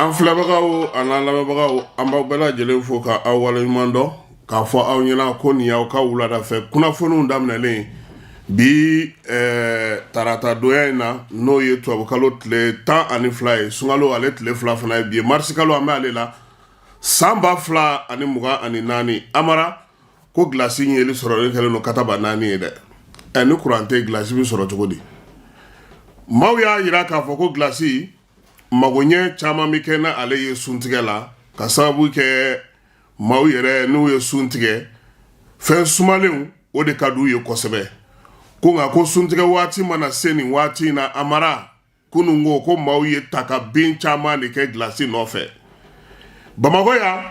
An filɛbagaw an'an lamɛnbagaw, an b'aw bɛɛ lajɛlen fo ka aw waleɲuman dɔn k'a fɔ aw ɲɛna ko nin y'aw ka wuladafɛ kunnafoniw daminɛlen bi tarata donya in na, n'o ye tubabukalo tile 12 ye, sunkalo ale tile 2 fana ye bi ye, marisikalo an bɛ ale la, san 2024. Amara ko gilasi yeli sɔrɔlen kɛlen don kataba naani ye dɛ. Ɛ, ni kuran tɛ, gilasi bɛ sɔrɔ cogo di? Maaw y'a jira k'a fɔ ko gilasi magoɲɛ caman bɛ kɛ n'ale ye suntigɛ la, ka sababu kɛ maaw yɛrɛ n'u ye sun tigɛ, fɛn sumalenw o de ka d'u ye kosɛbɛ. Ko nka ko suntigɛ waati mana se nin waati in na, Amara, kunun ko maaw ye ta ka bin caman de kɛ gilasi nɔfɛ Bamakɔ yan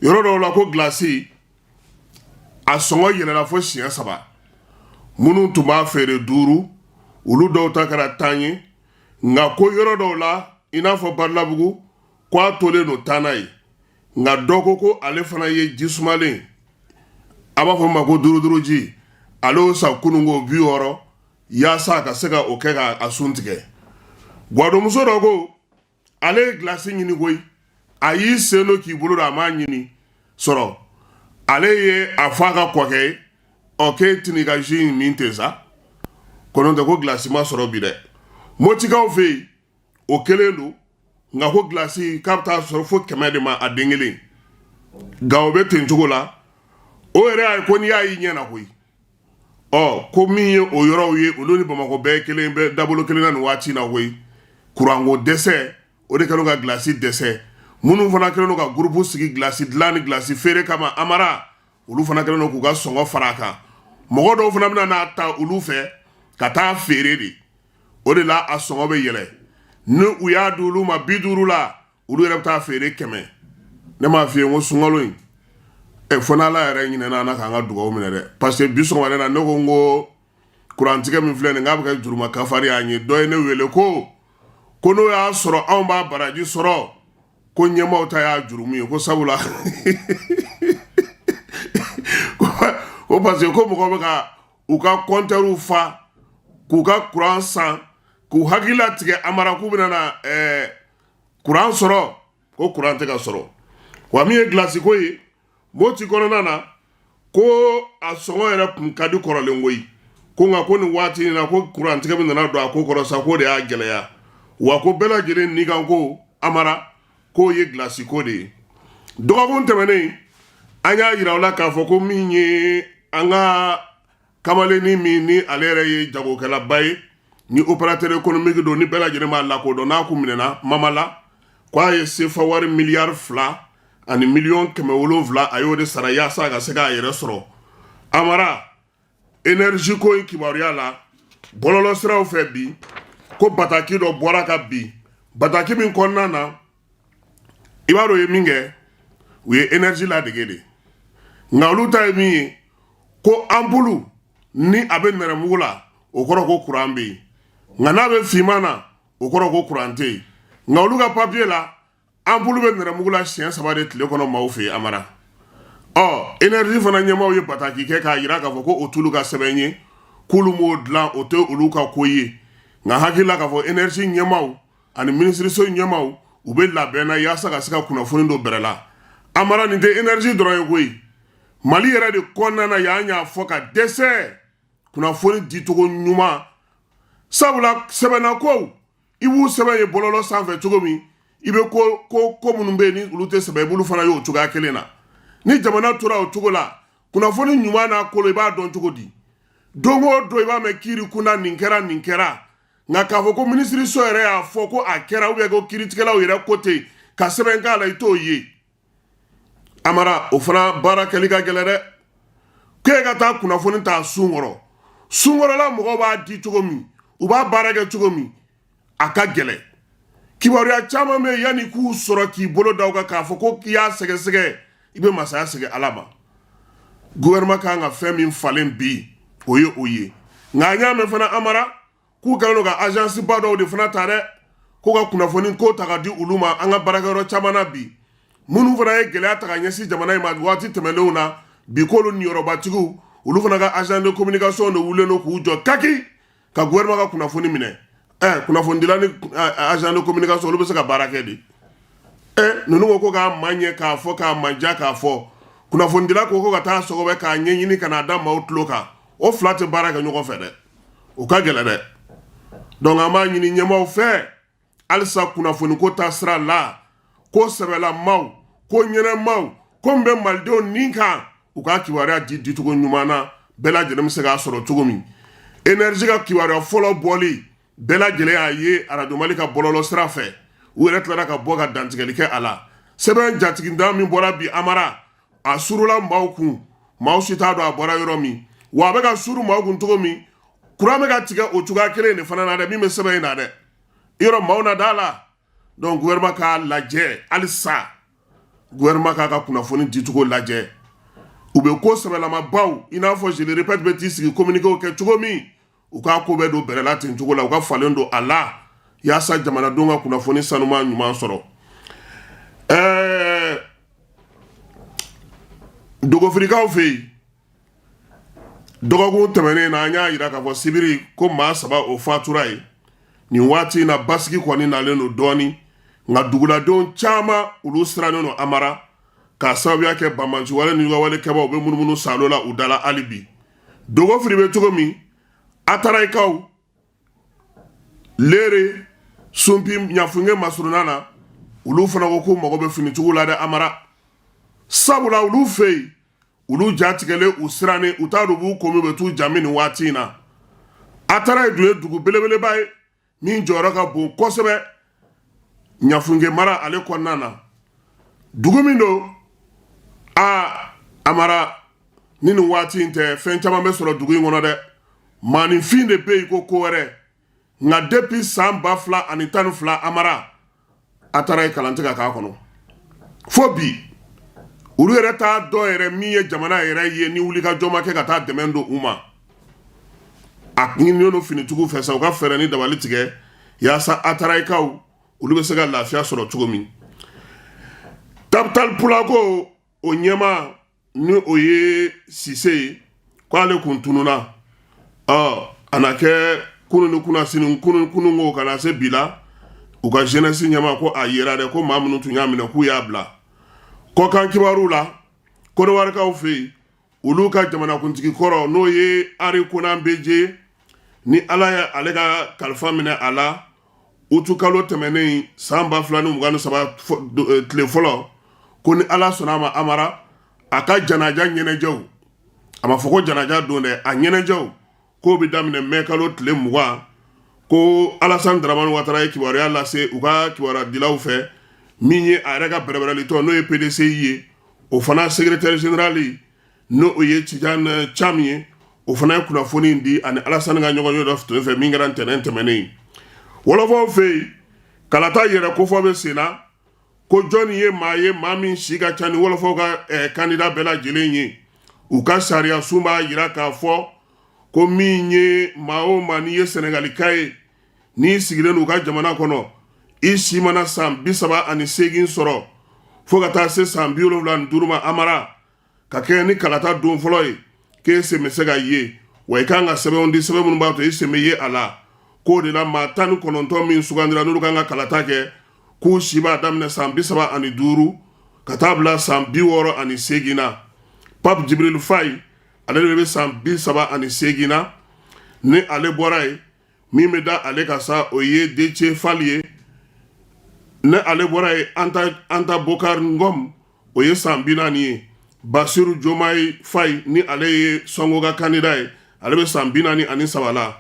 yɔrɔ dɔw la. Ko gilasi a sɔngɔ yɛlɛla fo siɲɛ saba. Minnu tun b'a feere 5, olu dɔw ta kɛra 10 ye. Nka ko yɔrɔ dɔw la, i n'a fɔ Balabugu, ko a tolen don 10 na ye. Nka dɔ ko ale fana ye ji sumalen, a b'a fɔ ma ko duuru ji, ale y'o san kunun ko 60, yaasa ka se ka o kɛ ka a sun tigɛ. Gwadonmuso dɔ ko ale ye gilasi ɲini koyi, a y'i sen don k'i bolo don, a m'a ɲini sɔrɔ. Ale ye a fɔ a ka kɔkɛ ye, ɔ, k'e tɛn'i ka jus in min ten sa, ko n'o tɛ ko gilasi ma sɔrɔ bi dɛ. Motikaw fɛ yen, o kelen don. Nka ko gilasi k'a bɛ taa sɔrɔ fo 100 de ma a den kelen. Gawo bɛ ten cogo la. O yɛrɛ y'a ye ko n'i y'a y'i ɲɛ na koyi. Ɔ, ko min ye o yɔrɔw ye, olu ni Bamakɔ bɛɛ kelen bɛ dabolo kelen na nin waati na koyi. Kuranko dɛsɛ, o de kɛlen ka gilasi dɛsɛ. Minnu fana kɛlen don ka gurupu sigi gilasi dilan ni gilasi feere kama, Amara, olu fana kɛlen don k'u ka sɔngɔ fara a kan. Mɔgɔ dɔw fana bɛna n'a ta olu fɛ ka taa feere de, o de la a sɔngɔ bɛ yɛlɛ. Ni u y'a di olu ma 50 la, olu yɛrɛ bɛ taa feere 100. Ne m'a f'i ye ko sunkalo in, ɛ, fo n'Ala yɛrɛ ɲinɛna an na k'an ka dugawu minɛ dɛ, parce que bi sɔgɔmada na, ne ko n ko kurantigɛ min filɛ nin, k'a bɛ kɛ juruma kafari y'an ye. Dɔ ye ne wele ko n'o y'a sɔrɔ anw b'a baraji sɔrɔ, ko ɲɛmaaw ta y'a jurumu ye, ko sabula ko parce que ko mɔgɔw bɛ ka u ka kɔntɛriw fa k'u ka kuran san k'u hakili latigɛ, Amara, k'u bɛna na kuran sɔrɔ, ko kuran tɛ ka sɔrɔ. Wa min ye gilasiko ye Moti kɔnɔna na, ko a sɔngɔ yɛrɛ kun ka di kɔrɔlen koyi. Ko nka ko nin waati in na, ko kurantigɛ min nana don a ko kɔrɔ sa, k'o de y'a gɛlɛya. Wa ko bɛɛ lajɛlen ni kan ko, Amara, k'o ye gilasiko de ye. Dɔgɔkun tɛmɛnen, an y'a jira aw la k'a fɔ ko min ye an ka kamalennin min ni ale yɛrɛ ye jagokɛlaba ye, ni opérateur économique don, ni bɛɛ lajɛlen b'a lakodɔn, n'a kun minɛna Mamala, k'a ye sefa wari miliyari 2 ani miliyɔn 700, a y'o de sara yaasa ka se k'a yɛrɛ sɔrɔ. Amara, énergie ko in kibaruya la bɔlɔlɔsiraw fɛ bi, ko bataki dɔ bɔra ka bi, bataki min kɔnɔna na, i b'a dɔn o ye min kɛ, u ye énergie ladege de. Nka olu ta ye min ye, ko anpulu ni a bɛ nɛrɛmugu la, o kɔrɔ ko kuran bɛ yen, nka n'a bɛ finman na, o kɔrɔ ko kuran tɛ yen. Nka olu ka papiye la, anpulu bɛ nɛrɛmugu la siɲɛ saba de tile kɔnɔ maaw fɛ yen, Amara. Ɔ, énergie fana ɲɛmaaw ye bataki kɛ k'a jira k'a fɔ ko o t'olu ka sɛbɛn ye, k'olu m'o dilan, o tɛ olu ka ko ye. Nka hakili la k'a fɔ énergie ɲɛmaaw ani minisiriso ɲɛmaaw, u bɛ labɛn na yaasa ka se ka kunnafoni don bɛrɛ la. Amara, nin tɛ énergie dɔrɔn ye koyi. Mali yɛrɛ de kɔnɔna na yan, y'a fɔ ka dɛsɛ kunnafoni dicogo ɲuman, sabula sɛbɛnna kow, i b'u sɛbɛn ye bɔlɔlɔ sanfɛ cogo min, i bɛ ko ko ko minnu bɛ yen ni olu tɛ sɛbɛn, i b'olu fana ye o cogoya kelen na. Ni jamana tora o cogo la, kunnafoni ɲuman n'a kolo, i b'a dɔn cogo di? Don o don i b'a mɛn kiiri kunda, nin kɛra, nin kɛra. Nka k'a fɔ ko minisiriso yɛrɛ y'a fɔ ko a kɛra, ou bien ko kiiritigɛlaw yɛrɛ ko ten ka sɛbɛn k'a la, i t'o ye. Amara, o fana baara kɛli ka gɛlɛn dɛ, k'e ka taa kunnafoni ta sun kɔrɔ. Sunkɔrɔla mɔgɔw b'a di cogo min, u b'a baara kɛ cogo min, a ka gɛlɛn. Kibaruya caman bɛ yen, yanni k'u sɔrɔ k'i bolo da u kan k'a fɔ ko k'i y'a sɛgɛsɛgɛ, i bɛ masaya segin Ala ma. Gouvernement kan ka fɛn min falen bi, o ye o ye. Nka an y'a mɛn fana, Amara, k'u kɛlen don ka agence ba dɔw de fana ta dɛ, ko ka kunnafoni ko ta ka di olu ma an ka baarakɛyɔrɔ caman na bi. Minnu fana ye gɛlɛya ta ka ɲɛsin jamana in ma waati tɛmɛnenw na bi, k'olu niyɔrɔbatigiw, olu fana ka agent de communication de wulilen don k'u jɔ kaki ka gouvernement ka kunnafoni minɛ. Ɛ, kunnafonidila ni agent de communication, olu bɛ se ka baara kɛ de. Ɛ, ninnu ko ko k'a ma ɲɛ k'a fɔ, k'a ma diya k'a fɔ, kunnafonidila ko ko ka taa sɔgɔbɛ k'a ɲɛɲini ka n'a da maaw tulo kan. O fila tɛ baara kɛ ɲɔgɔn fɛ dɛ, o ka gɛlɛn dɛ. Donc an b'a ɲini ɲɛmaaw fɛ halisa kunnafoni ko ta sira la, ko sɛbɛlamaw, ko ɲɛnɛmaw, ko min bɛ malidenw nin kan, u ka kibaruya di dicogo ɲuman na, bɛɛ lajɛlen bɛ se k'a sɔrɔ cogo min. Énergie ka kibaruya fɔlɔ bɔli, bɛɛ lajɛlen y'a ye Arajo Mali ka bɔlɔlɔ sira fɛ. U yɛrɛ tilara ka bɔ ka dantigɛli kɛ a la. Sɛbɛn jatiginda min bɔra bi Amara, a surula maaw kun, maaw si t'a dɔn a bɔra yɔrɔ min. Wa a bɛ ka suru maaw kun cogo min, kuran bɛ ka tigɛ o cogoya kelen de fana na dɛ, min bɛ sɛbɛn in na dɛ, yɔrɔ maaw na da la. Donc gouvernement k'a lajɛ halisa, gouvernement k'a ka kunnafoni dicogo lajɛ. U bɛ ko sɛbɛlamabaw, i n'a fɔ, je le répète, bɛ t'i sigi communiqué kɛ cogo min, u k'a ko bɛɛ don bɛrɛ la ten cogo la, u ka falen don a la yaasa jamanadenw ka kunnafoni sanuman ɲuman sɔrɔ. Dogofirikaw fɛ yen, dɔgɔkun tɛmɛnen na, an y'a jira k'a fɔ sibiri ko maa saba o fatura yen. Nin waati in na, basigi kɔni nalen don dɔɔni, nka duguladenw caman, olu sirannen don Amara, k'a sababuya kɛ banbaanciwale ni wale kɛbaw bɛ munumunu salo la u dala hali bi. Dogofiri bɛ cogo min, Atarayikaw, Lere, Sunpi, Ɲafunke masurunna na, olu fana ko k'u mago bɛ finitigiw la dɛ Amara, sabula olu fɛ yen, olu jatigɛlen, u sirannen, u t'a dɔn u b'u ko min, u bɛ t'u jami nin waati in na. Atarayi dun ye dugu belebeleba ye min jɔyɔrɔ ka bon kosɛbɛ Ɲafunke mara ale kɔnɔna na. Dugu min don a Amara, ni nin waati in tɛ, fɛn caman bɛ sɔrɔ dugu in kɔnɔ dɛ. Maaninfin de bɛ yen ko ko wɛrɛ, nka depuis san 2012 Amara, Atarayi kalan tɛ ka k'a kɔnɔ fo bi. Olu yɛrɛ t'a dɔn yɛrɛ min ye jamana yɛrɛ ye ni wulikajɔ ma kɛ ka taa dɛmɛ don u ma. A ɲininen don finitigiw fɛ sa, u ka fɛɛrɛ ni dabali tigɛ yaasa Atarayikaw, olu bɛ se ka lafiya sɔrɔ cogo min. Tabital Pulako o ɲɛmaa, ni o ye Sise ye, ko ale kun tununa. Ɔ, a na kɛ kunun ni kunnasini, kunun kunun ko ka na se bi la, u ka jeunesse ɲɛmaa ko a yera dɛ, ko maa minnu tun y'a minɛ, k'u y'a bila. Kɔkan kibaru la, Kɔdiwarikaw fɛ yen, olu ka jamanakuntigi kɔrɔ, n'o ye Henri Konan Bédié, ni Ala ye ale ka kalifa minɛ a la utukalo tɛmɛnen san 2023 tile fɔlɔ, ko ni Ala sɔnna a ma Amara, a ka janaja ɲɛnajɛw, a ma fɔ ko janaja don dɛ, a ɲɛnajɛw k'o bɛ daminɛ mɛ kalo tile 20. Ko Alassane Dramane Ouattara ye kibaruya lase u ka kibaruya fɛ, min ye a yɛrɛ ka bɛrɛbɛrɛlitɔn, n'o ye PDCI ye, o fana secrétaire général, n'o o ye Tidjane Thiam ye, o fana ye kunnafoni di ani Alassane ka ɲɔgɔn ye dɔ tun fɛ min kɛra ntɛnɛn tɛmɛnen ye. Wɔlɔfɔw fɛ yen, kalata yɛrɛ kofɔ bɛ sen na, ko jɔnni ye maa ye, maa min si ka ca ni wɔlɔfɔw ka candidat bɛɛ lajɛlen ye. U ka sariya sun b'a jira k'a fɔ ko min ye maa o maa, n'i ye Sɛnɛgalika ye, n'i sigilen don u ka jamana kɔnɔ, i si mana san 38 sɔrɔ fo ka taa se san 75 ma Amara, ka kɛ ni kalata don fɔlɔ ye, k'e sen bɛ se ka ye. Wa i kan ka sɛbɛnw di, sɛbɛn minnu b'a to i sen bɛ ye a la. K'o de la, maa 19 min sugandira, n'olu kan ka kalata kɛ, k'u si b'a daminɛ san 35 ka taa bila san 68 na. Pape Djibril Faye, ale de bɛ san 38 na. Ni ale bɔra yen, min bɛ da ale ka sa, o ye Déthié Fall ye. Ni ale bɔra yen, Anta Bokar Ngom, o ye san 40 ye. Bassirou Diomaye Faye, ni ale ye Sonko ka candidat ye, ale bɛ san 43 la.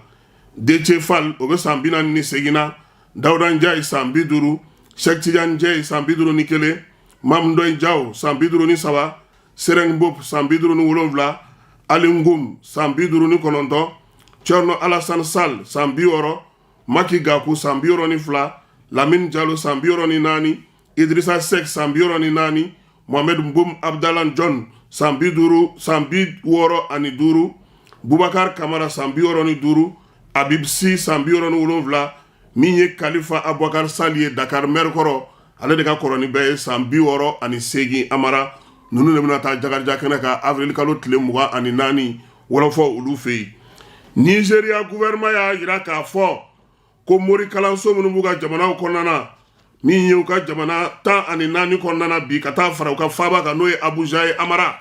Déthié Fall, o bɛ san 48 na. Daouda Ndiaye, san 50. Cheikh Tidiane Dièye, san 51. Mame Ndoye Diao, san 53. Serigne Mboup, san 57. Aly Ngom, san 59. Thierno Alassane Sall, san 60. Malick Gakou, san 62. Lamine Diallo, san 64. Idrissa Seck, san 64. Mohamed Boun Abdallah Dionne, san 50, san 65. Boubacar Kamara, san 65. Habib Sy, san 67. Min ye Khalifa Aboubacar Sall ye, Dakar maire kɔrɔ, ale de ka kɔrɔ ni bɛɛ ye, san 68 Amara. Ninnu de bɛna taa Jakarija kɛnɛ kan avril kalo tile 24 wɔlɔfɔ olu fɛ yen. Nizeriya gouvernement y'a jira k'a fɔ ko mori kalanso minnu b'u ka jamanaw kɔnɔna na, Min ye u ka jamana 14 kɔnɔna na bi, ka taa fara u ka faaba kan, n'o ye Abuja ye, Amara,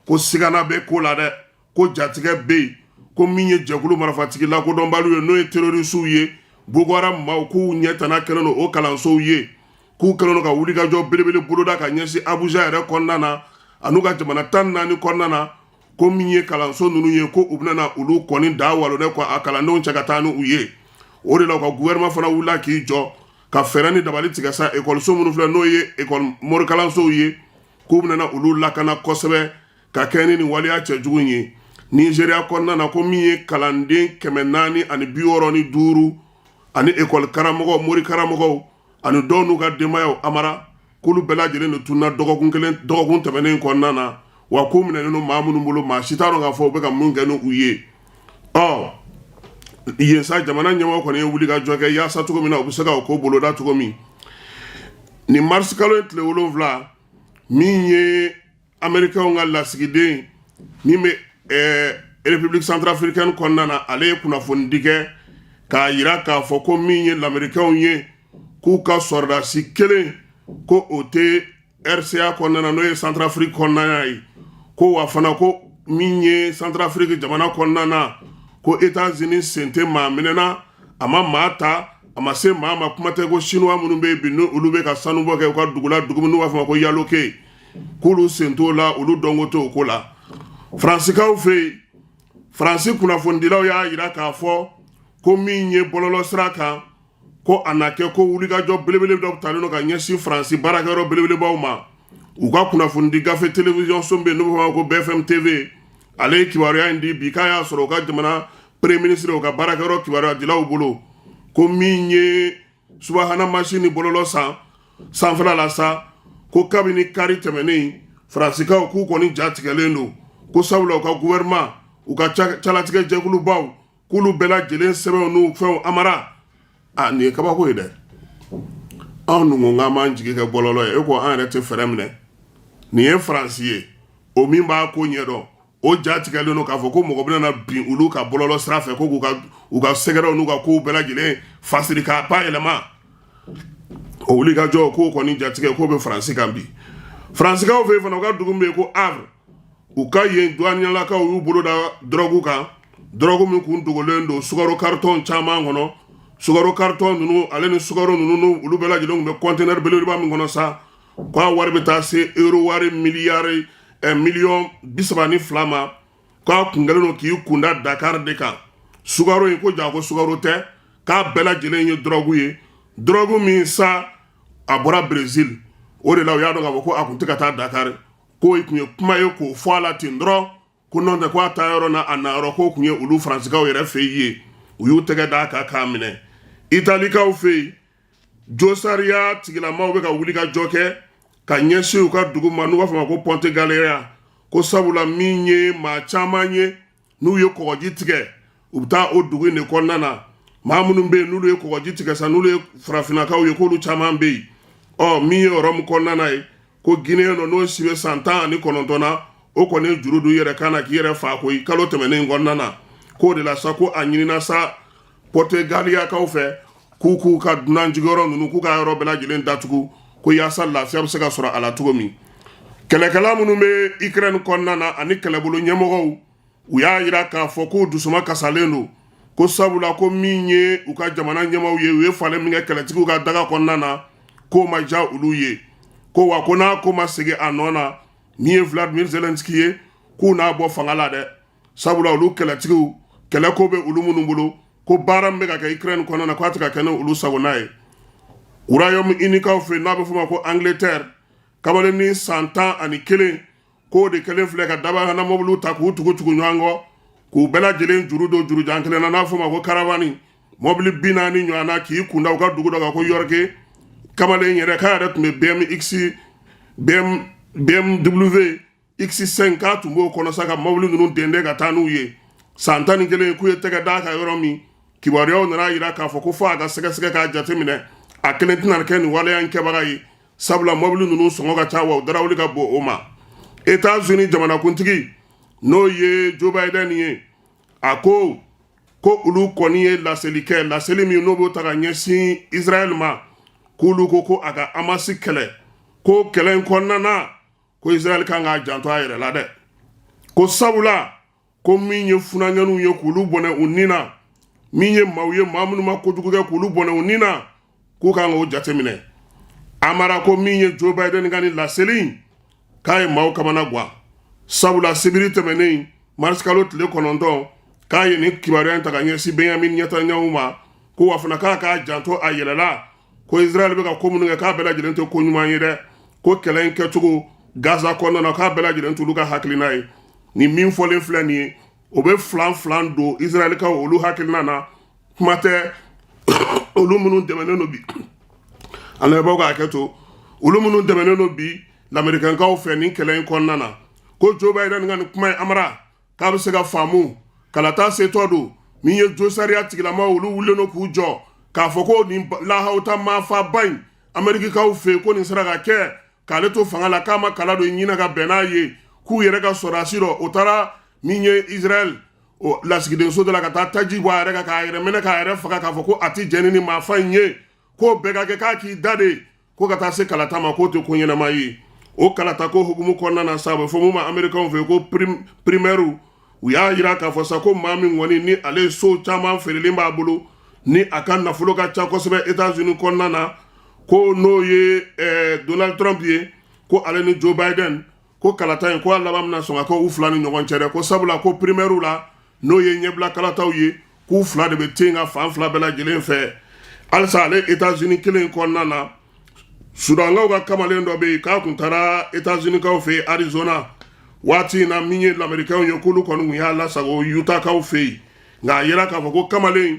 ko sigana bɛ ko la dɛ, ko jatigɛ bɛ yen, ko min ye jɛkulu marifatigi lakodɔnbaliw ye, n'o ye terroristew ye, Boko Haram maaw, k'u ɲɛtana kɛlen don o kalansow ye, k'u kɛlen don ka wulikajɔ belebele boloda ka ɲɛsin Abuja yɛrɛ kɔnɔna na an'u ka jamana 14 kɔnɔna na, ko min ye kalanso ninnu ye, ko u bɛna olu kɔni da walonɛ ko a kalandenw cɛ ka taa ni u ye. O de la u ka gouvernement fana wulila k'i jɔ ka fɛɛrɛ ni dabali tigɛ sa, ekɔliso minnu filɛ, n'o ye ekɔli morikalansow ye, k'u bɛna olu lakana kosɛbɛ ka kɛ ni nin waleya cɛjugu ye. Nizeriya kɔnɔna na, ko min ye kalanden 465 ani ekɔli karamɔgɔ, mori karamɔgɔw ani dɔw n'u ka denbayaw, Amara, k'olu bɛɛ lajɛlen de tununa dɔgɔkun kelen, dɔgɔkun tɛmɛnen kɔnɔna na, wa k'u minɛnen don maa minnu bolo, maa si t'a dɔn k'a fɔ u bɛ ka mun kɛ ni u ye. Ɔ yen sa, jamana ɲɛmɔgɔ kɔni ye wulikajɔ kɛ yaasa cogo min na u bɛ se ka o ko boloda cogo min. Nin marisikalo ye tile 7, min ye Américainw ka lasigiden min bɛ République centrafricaine kɔnɔna na, ale ye kunnafonidi kɛ k'a jira k'a fɔ ko min ye lamɛrikɛnw ye, k'u ka sɔrɔdasi kelen ko o tɛ RCA kɔnɔna na, n'o ye Centrafrique kɔnɔna ye, ko wa fana ko min ye Centrafrique jamana kɔnɔna na, ko États-Unis sen tɛ maa minɛna, a ma maa ta, a ma se maa ma. Kuma tɛ ko Chinois minnu bɛ yen bi, n'olu bɛ ka sanubɔ kɛ u ka dugu la, dugu min n'u b'a fɔ ma ko Yaloke, k'olu sen t'o la, olu dɔnko t'o ko la. Faransikaw fɛ yen, Faransi kunnafonidilaw y'a jira k'a fɔ ko min ye bɔlɔlɔ sira kan, ko a na kɛ ko wulikajɔ belebele dɔ talen don ka ɲɛsin Faransi baarakɛyɔrɔ belebelebaw ma. U ka kunnafonidi gafe télévision so bɛ yen, n'u b'a fɔ ko BFM TV, ale ye kibaruya in di bi, k'a y'a sɔrɔ u ka jamana premier ministre, u ka baarakɛyɔrɔ kibaruyadilaw bolo, ko min ye subahana mansin ni bɔlɔlɔ san sanfɛla la sa, ko kabini kari tɛmɛnen, Faransikaw k'u kɔni ja tigɛlen don, ko sabula u ka gouvernement, u ka calatigɛ jɛkulubaw, k'olu bɛɛ lajɛlen sɛbɛnw n'u fɛnw. Amara, a nin ye kabako ye dɛ. Anw dun ko k'an b'an jigi kɛ bɔlɔlɔ ye, e ko an yɛrɛ tɛ fɛɛrɛ minɛ. Nin ye Faransi ye, o min b'a ko ɲɛdɔn, o ja tigɛlen don k'a fɔ ko mɔgɔ bɛna bin olu ka bɔlɔlɔ sira fɛ, ko k'u ka u ka sɛgɛrɛw n'u ka kow bɛɛ lajɛlen fasiri k'a ba yɛlɛma. O wulikajɔ k'o kɔni jatigɛ k'o bɛ Faransi kan bi. Faransikaw fɛ yen fana, u ka dugu min bɛ yen ko Havre, u ka yen duwanilakaw y'u bolo da dɔrɔgu kan, dɔrɔgu min kun dogolen don sukaro karitɔn caman kɔnɔ. Sukaro karitɔn ninnu ale ni sukaro ninnu, olu bɛɛ lajɛlen tun bɛ kɔntenɛri belebeleba min kɔnɔ sa, k'a wari bɛ taa se euro wari miliyari miliyɔn 32 ma, k'a kun kɛlen don k'i kunda Dakar de kan. Sukaro in ko ja ko sukaro tɛ, k'a bɛɛ lajɛlen ye dɔrɔgu ye, dɔrɔgu min sa a bɔra Brésil. O de la u y'a dɔn k'a fɔ ko a kun tɛ ka taa Dakar, k'o tun ye kuma ye k'o fɔ a la ten dɔrɔn, ko n'o tɛ ko a taa yɔrɔ na a na yɔrɔ k'o kun ye olu Faransikaw yɛrɛ fɛ yen. U y'u tɛgɛ d'a kan k'a minɛ. Italikaw fɛ yen, josariya tigilamaw bɛ ka wuli ka jɔ kɛ ka ɲɛsin u ka dugu ma, n'u b'a fɔ ma ko Ponte Galeria, ko sabula min ye maa caman ye, n'u ye kɔgɔji tigɛ, u bɛ taa o dugu in de kɔnɔna na. Maa minnu bɛ yen, n'olu ye kɔgɔji tigɛ sa, n'olu ye farafinnakaw ye, k'olu caman bɛ yen. Ɔ min ye Rɔmu kɔnɔna na ye, ko Guinéen dɔ, n'o si bɛ san 19 na, o kɔni ye juru don i yɛrɛ kan na k'i yɛrɛ fa koyi kalo tɛmɛnen kɔnɔna na. K'o de la sa, ko a ɲinina sa Ponte Galeria-kaw fɛ k'u ka dunan jigiyɔrɔ ninnu, k'u ka yɔrɔ bɛɛ lajɛlen datugu, ko yaasa lafiya bɛ se ka sɔrɔ a la cogo min. Kɛlɛkɛla minnu bɛ Ukraine kɔnɔna na ani kɛlɛbolo ɲɛmɔgɔw, u y'a jira k'a fɔ k'u dusuma kasalen don, ko sabula ko min ye u ka jamana ɲɛmaaw ye, u ye falen min kɛ kɛlɛtigiw ka daga kɔnɔna na, k'o ma diya olu ye, ko wa ko n'a ko ma segin a nɔ na, min ye Vladimir Zelensky ye, k'u n'a bɔ fanga la dɛ, sabula olu kɛlɛtigiw, kɛlɛ ko bɛ olu minnu bolo, ko baara min bɛ ka kɛ Ukraine kɔnɔna na, k'a tɛ ka kɛ ni olu sagona ye. Royaume Uni-kaw fɛ yen, n'a bɛ f'o ma ko Angleterre, kamalennin san 11, k'o de kɛlen filɛ ka dabahana mɔbiliw ta k'u tugu tugu ɲɔgɔn kɔ, k'u bɛɛ lajɛlen juru don jurujan kelen na, n'a fɔ ma ko caravane, mɔbili 40 ɲɔgɔn na, k'i kunda u ka dugu dɔ kan ko York. Kamalen yɛrɛ k'a yɛrɛ tun bɛ BMX BMW X5, k'a tun b'o kɔnɔ sa ka mɔbili ninnu dende ka taa n'u ye. San 11, k'u ye tɛgɛ d'a kan yɔrɔ min, kibaruyaw nana jira k'a fɔ ko fo a ka sɛgɛsɛgɛ k'a jateminɛ, a kelen tɛna kɛ nin waleya in kɛbaga ye, sabula mɔbili ninnu sɔngɔ ka ca, wa u darawuli ka bon o ma. États-Unis jamanakuntigi, n'o ye Joe Biden ye, a ko ko olu kɔni ye laseli kɛ, laseli min n'o b'o ta ka ɲɛsin Israël ma, K'olu ko ko a ka Hamas kɛlɛ, ko kɛlɛ in kɔnɔna na, ko Israël kan k'a janto a yɛrɛ la dɛ, ko sabula ko min ye funankɛninw ye k'olu bɔnɛ u ni na, min ye maaw ye, maa minnu ma kojugu kɛ, k'olu bɔnɛ u ni na, k'u kan k'o jateminɛ. Amara, ko min ye Joe Biden ka nin laseli, k'a ye maaw kamana gan, sabula sibiri tɛmɛnen, marisikalo tile 9, k'a ye nin kibaruya in ta ka ɲɛsin Benjamin Netanyahu ma, ko wa fana k'a k'a janto a yɛrɛ la, ko Israël bɛ ka ko minnu kɛ, k'a bɛɛ lajɛlen tɛ ko ɲuman ye dɛ, ko kɛlɛ in kɛcogo Gaza kɔnɔna na, k'a bɛɛ lajɛlen t'olu ka hakilina ye. Nin min fɔlen filɛ nin ye, o bɛ filan filan don Israɛlikaw olu hakilina na. Kuma tɛ olu minnu dɛmɛnen don bi, an lamɛnbaaw ka hakɛ to, olu minnu dɛmɛnen don bi lamerikɛnkaw fɛ nin kɛlɛ in kɔnɔna na. Ko Joe Biden ka nin kuma in, Amara, k'a bɛ se ka faamu kalata setɔ don. Min ye jo sariya tigilamaw, olu wulilen don k'u jɔ k'a fɔ ko nin lahawuta maafaba in Amerikikaw fɛ, ko nin sera ka kɛ k'ale to fanga la, k'a ma kala don ɲin ka bɛn n'a ye, k'u yɛrɛ ka sɔrɔdasi dɔ, o taara min ye Israël o lasigidenso dɔ la ka taa taji bɔ a yɛrɛ kan k'a yɛrɛ minɛ k'a yɛrɛ faga, k'a fɔ ko a tɛ jɛn ni maafa in ye, k'o bɛɛ ka kɛ k'a k'i da de ko ka taa se kalata ma, k'o tɛ ko ɲɛnama ye. O kalata ko hukumu kɔnɔna na sa, a bɛ fɔ mun ma Amerikɛnw fɛ ko primaire, u y'a jira k'a fɔ sa ko maa min kɔni ni ale ye so caman feerelen b'a bolo, ni a ka nafolo ka ca kosɛbɛ États-Unis kɔnɔna na, ko n'o ye Donald Trump ye, ko ale ni Joe Biden, ko kalata in, ko a laban bɛna sɔn ka kɛ u fila ni ɲɔgɔn cɛ dɛ, ko sabula ko primaire la, n'o ye ɲɛbila kalataw ye, k'u fila de bɛ ten ka fan fila bɛɛ lajɛlen fɛ. Halisa ale États-Unis kelen kɔnɔna na, Sudankaw ka kamalen dɔ bɛ yen k'a kun taara États-Unis-kaw fɛ yen Arizona waati in na. Min ye lamerikɛnw ye, k'olu kɔni kun y'a lasago Utahkaw fɛ yen, nka a yira k'a fɔ ko kamalen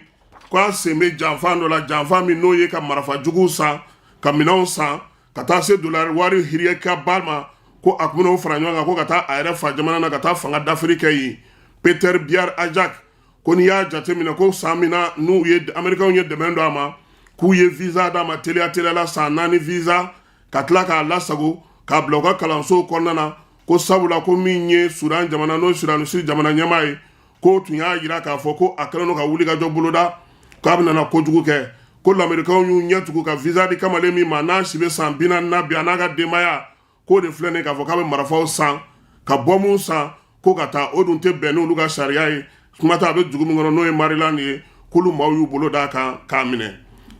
k'a sen bɛ janfa dɔ la, janfa min n'o ye ka marifa juguw san, ka minɛnw san, ka taa se dolari wari hiriyaka ma, ko a tun bɛn'o fara ɲɔgɔn kan ko ka taa a yɛrɛ fa jamana na ka taa fanga dafiri kɛ yen. Peter Biar Ajak, ko n'i y'a jateminɛ, ko san min na n'u ye Amerikɛnw ye dɛmɛ don a ma, k'u ye visa d'a ma teliya teliya la, san 4 visa, ka tila k'a lasago k'a bila u ka kalansow kɔnɔna na, ko sabula ko min ye Sudan jamana, n'o Sudan du Sud jamana ɲɛmaa ye, k'o tun y'a jira k'a fɔ ko a kɛlen don ka wuli ka jɔ boloda k'a bɛna na kojugu kɛ, ko lamerikɛnw y'u ɲɛ tugu ka visa di kamalen min ma, n'a si bɛ san 40 na bi, a n'a ka denbaya, k'o de filɛ nin k'a fɔ k'a bɛ marifaw san, ka bɔnmu san, ko ka taa, o dun tɛ bɛn n'olu ka sariya ye. Kuma tɛ a bɛ dugu min kɔnɔ, n'o ye Maryland ye, k'olu maaw y'u bolo d'a kan k'a minɛ.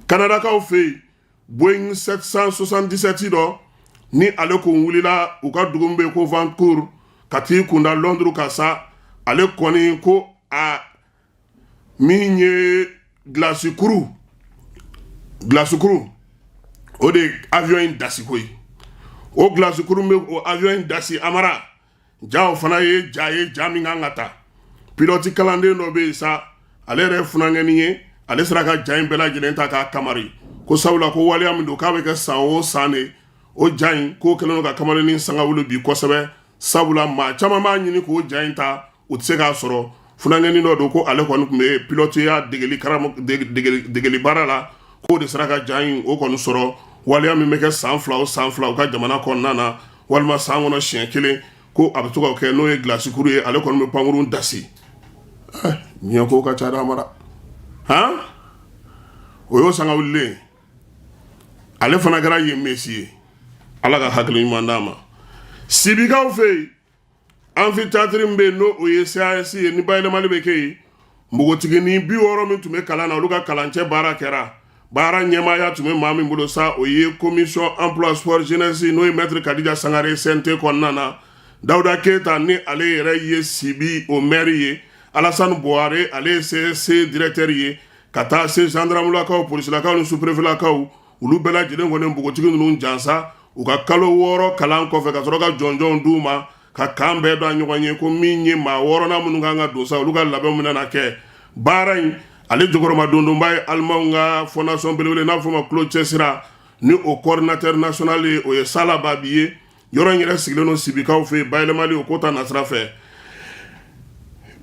Kanadakaw fɛ yen, Boeing 777 dɔ ni ale kun wulila u ka dugu min bɛ yen ko Vancouver ka t'i kunda Londres ka sa, ale kɔni ko a min ye gilasikuru, o de ye avion in dasi koyi. O gilasikuru bɛ o avion in dasi. Amara, ja o fana ye ja ye, ja min kan ka ta. Pilote kalanden dɔ bɛ yen sa, ale yɛrɛ ye funankɛnin ye, ale sera ka ja in bɛɛ lajɛlen ta k'a kamari, ko sabula ko waleya min don, k'a bɛ kɛ san o san de. O ja in, k'o kɛlen don ka kamalennin sanga wuli bi kosɛbɛ, sabula maa caman b'a ɲini k'o ja in ta, u tɛ se k'a sɔrɔ. Funankɛnin dɔ don, ko ale kɔni tun bɛ piloteya degeli baara la, k'o de sera ka ja in o kɔni sɔrɔ. Waleya min bɛ kɛ san 2 o san 2 u ka jamana kɔnɔna na, walima san kɔnɔ siɲɛ kelen, ko a bɛ to ka kɛ, n'o ye gilasikuru ye, ale kɔni bɛ pankurun dasi. Diɲɛ ko ka ca dɛ, Amara. Han, o y'o sanga wulilen, ale fana kɛra yen mesi ye. Ala ka hakili ɲuman d'a ma. Sibikaw fɛ yen, amphithéâtre min bɛ yen, n'o o ye CAS ye, ni bayɛlɛmali bɛ kɛ yen, npogotiginin 60 min tun bɛ kalan na, olu ka kalancɛ baara kɛra. Baara ɲɛmaaya tun bɛ maa min bolo sa, o ye commission emploi sport jeunesse, n'o ye maître Kadija Sangare CNT kɔnɔna na. Dawuda Keyita, ni ale yɛrɛ ye Sibi o maire ye, Alassane Buhari, ale ye CSC directeur ye, ka taa se gendarmelakaw, polisilakaw ni sous-préfetlakaw, olu bɛɛ lajɛlen kɔni npogotigi ninnu jansa u ka kalo 6 kalan kɔfɛ, ka sɔrɔ ka jɔnjɔnw d'u ma, ka kan bɛɛ da ɲɔgɔn ye, ko min ye maa wɔɔrɔnan minnu kan ka don sa, olu ka labɛn bɛna kɛ. Baara in ale jɔkɔrɔma dondonba ye alimanw ka fondation belebele n'a fɔ ma Claude Cɛsira, ni o coordinateur national ye, o ye Sala Babi ye. Yɔrɔ in yɛrɛ sigilen don Sibikaw fɛ yen, bayɛlɛmali o ko ta nasira fɛ.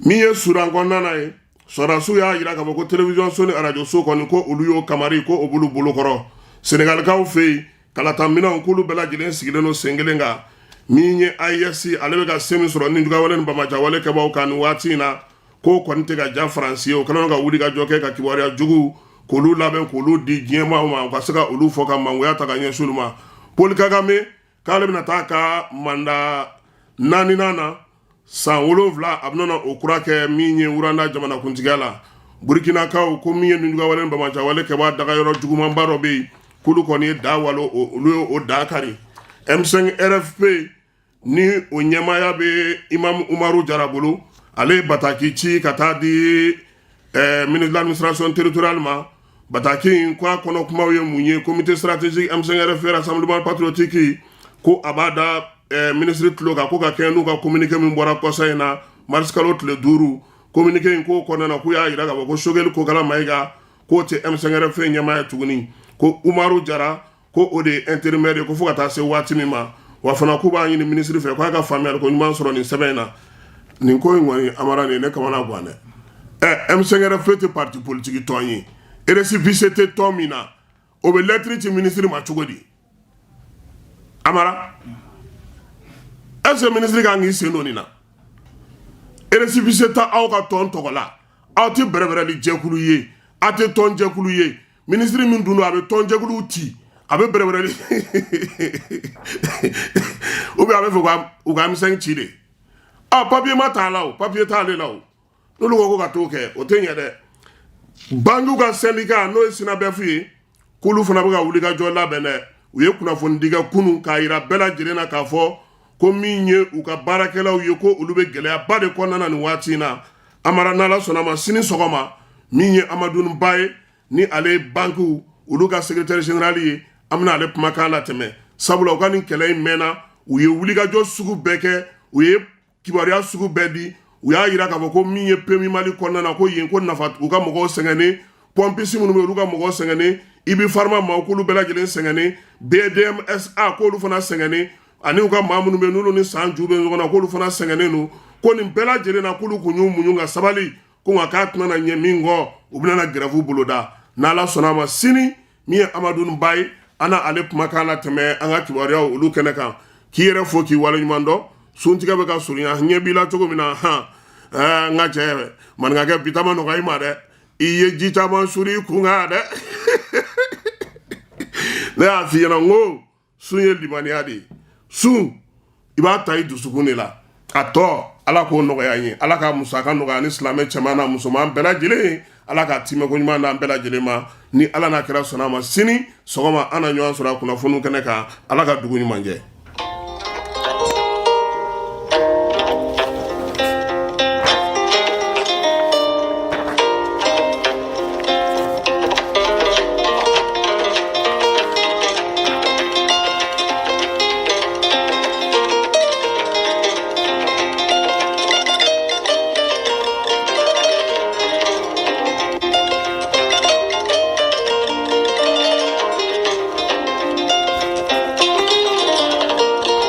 Min ye Sudan kɔnɔna na ye, sɔrɔdasiw y'a jira k'a fɔ ko télévision so ni arajo so kɔni, ko olu y'o kamari, ko o b'olu bolokɔrɔ. Senegalikaw fɛ yen, kalata minɛnw, k'olu bɛɛ lajɛlen sigilen don sen kelen kan. Min ye AES, ale bɛ ka se min sɔrɔ ni jugawale ni banbaanciwale kɛbaaw kan nin waati in na, k'o kɔni tɛ ka ja Faransi ye. O kɛlen ka wuli ka jɔ kɛ ka kibaruya jugu k'olu labɛn k'olu di diɲɛmaaw ma, u ka se ka olu fɔ ka mangoya ta ka ɲɛsin olu ma. Paul Kagame k'ale bɛna taa ka mandat naaninan na, san 7, a bɛna o kura kɛ min ye Rwanda jamanakuntigiya la. Burukinakaw ko min ye nijuguyawale, banbaanciwale kɛbaa dagayɔrɔ jugumanba dɔ bɛ yen, k'olu kɔni ye da walo, olu ye o da kari. M5 RFP ni o ɲɛmaaya bɛ Imam Umaru Jara bolo, ale ye bataki ci ka taa di ministre de l'administration territoriale ma. Bataki in ko a kɔnɔ kumaw ye mun ye? Comité stratégique M5 RFP Rassemblement patriotique ko a b'a da ministre tulo kan ko ka kɛɲɛ n'u ka communiqué min bɔra kɔsa in na, mars kalo tile 5. Communiqué in k'o kɔnɔna na, k'u y'a jira k'a fɔ ko Choguel Kokala Mayiga k'o tɛ M5 RFP ɲɛmaa ye tuguni, ko Umaru Jara ko o de ye intérimaire ye, ko fo ka taa se waati min ma. Wa fana k'u b'a ɲini ministre fɛ k'a ka faamuyali ko ɲuman sɔrɔ nin sɛbɛn in na. Nin ko in kɔni, Amara, nin ne kamana gan dɛ. M5 RFP tɛ parti politique tɔn ye, récépissé tɛ tɔn min na, o bɛ lettre ci ministre ma cogo di? Amara, est ce que ministre kan k'i sen don nin na? Récépissé tɛ aw ka tɔn tɔgɔ la, aw tɛ bɛrɛbɛrɛli jɛkulu ye, aw tɛ tɔn jɛkulu ye. Ministre min dun don, a bɛ tɔn jɛkuluw ci, a bɛ bɛrɛbɛrɛli ou bien a bɛ fɛ u ka M5 ci de? Ah, papier ma t'a la, o papier t'ale la. O n'olu ko ka t'o kɛ, o tɛ ɲɛ dɛ. Banque ka syndicat, n'o ye SYNABEF ye, k'olu fana bɛ ka wulikajɔ labɛn dɛ. U ye kunnafonidi kɛ kunun k'a yira bɛɛ lajɛlen na k'a fɔ ko min ye u ka baarakɛlaw ye, ko olu bɛ gɛlɛyaba de kɔnɔna na nin waati in na. Amara, n'Ala sɔnna ma, sini sɔgɔma, min ye Amadu Ba ye, ni ale ye banque olu ka secrétaire général ye, an bɛna ale kumakan latɛmɛ, sabula u ka nin kɛlɛ in mɛnna, u ye wulikajɔ sugu bɛɛ kɛ, u ye kibaruya sugu bɛɛ di. U y'a yira k'a fɔ ko min ye PMU Mali kɔnɔna na, ko yen ko nafa u ka mɔgɔw sɛgɛnnen, pompiste minnu bɛ olu ka mɔgɔw sɛgɛnnen, IB Pharma maaw k'olu bɛɛ lajɛlen sɛgɛnnen, BDMSA k'olu fana sɛgɛnnen, ani u ka maa minnu bɛ n'olu ni san ju bɛ ɲɔgɔn na, k'olu fana sɛgɛnnen don. Ko nin bɛɛ lajɛlen na, k'olu kun y'u muɲu ka sabali, ko nka k'a tɛna na ɲɛ min kɔ, u bɛna na grève boloda. N'Ala sɔnna a ma, sini, min ye Amadu Ba ye, an na ale kumakan latɛmɛ an ka kibaruyaw olu kɛnɛ kan. K'i yɛrɛ fo, k'i waleɲuman dɔn. Suntigɛ bɛ ka surunya, ɲɛ b'i la cogo min na han, n ka cɛ maninkakɛ, bi ta ma nɔgɔya i ma dɛ. I ye ji caman suri i kun kan dɛ. Ne y'a f'i ɲɛna n ko sun ye limaniya de ye. Sun, i b'a ta i dusukun de la. A tɔ, Ala k'o nɔgɔya n ye, Ala ka musaka nɔgɔya ni silamɛ cɛman n'a musoman bɛɛ lajɛlen ye, Ala ka timɛko ɲuman d'an bɛɛ lajɛlen ma. Ni Ala n'a kɛra sɔnna a ma, sini sɔgɔma an na ɲɔgɔn sɔrɔ a kunnafoniw kɛnɛ kan. Ala ka dugu ɲuman jɛ.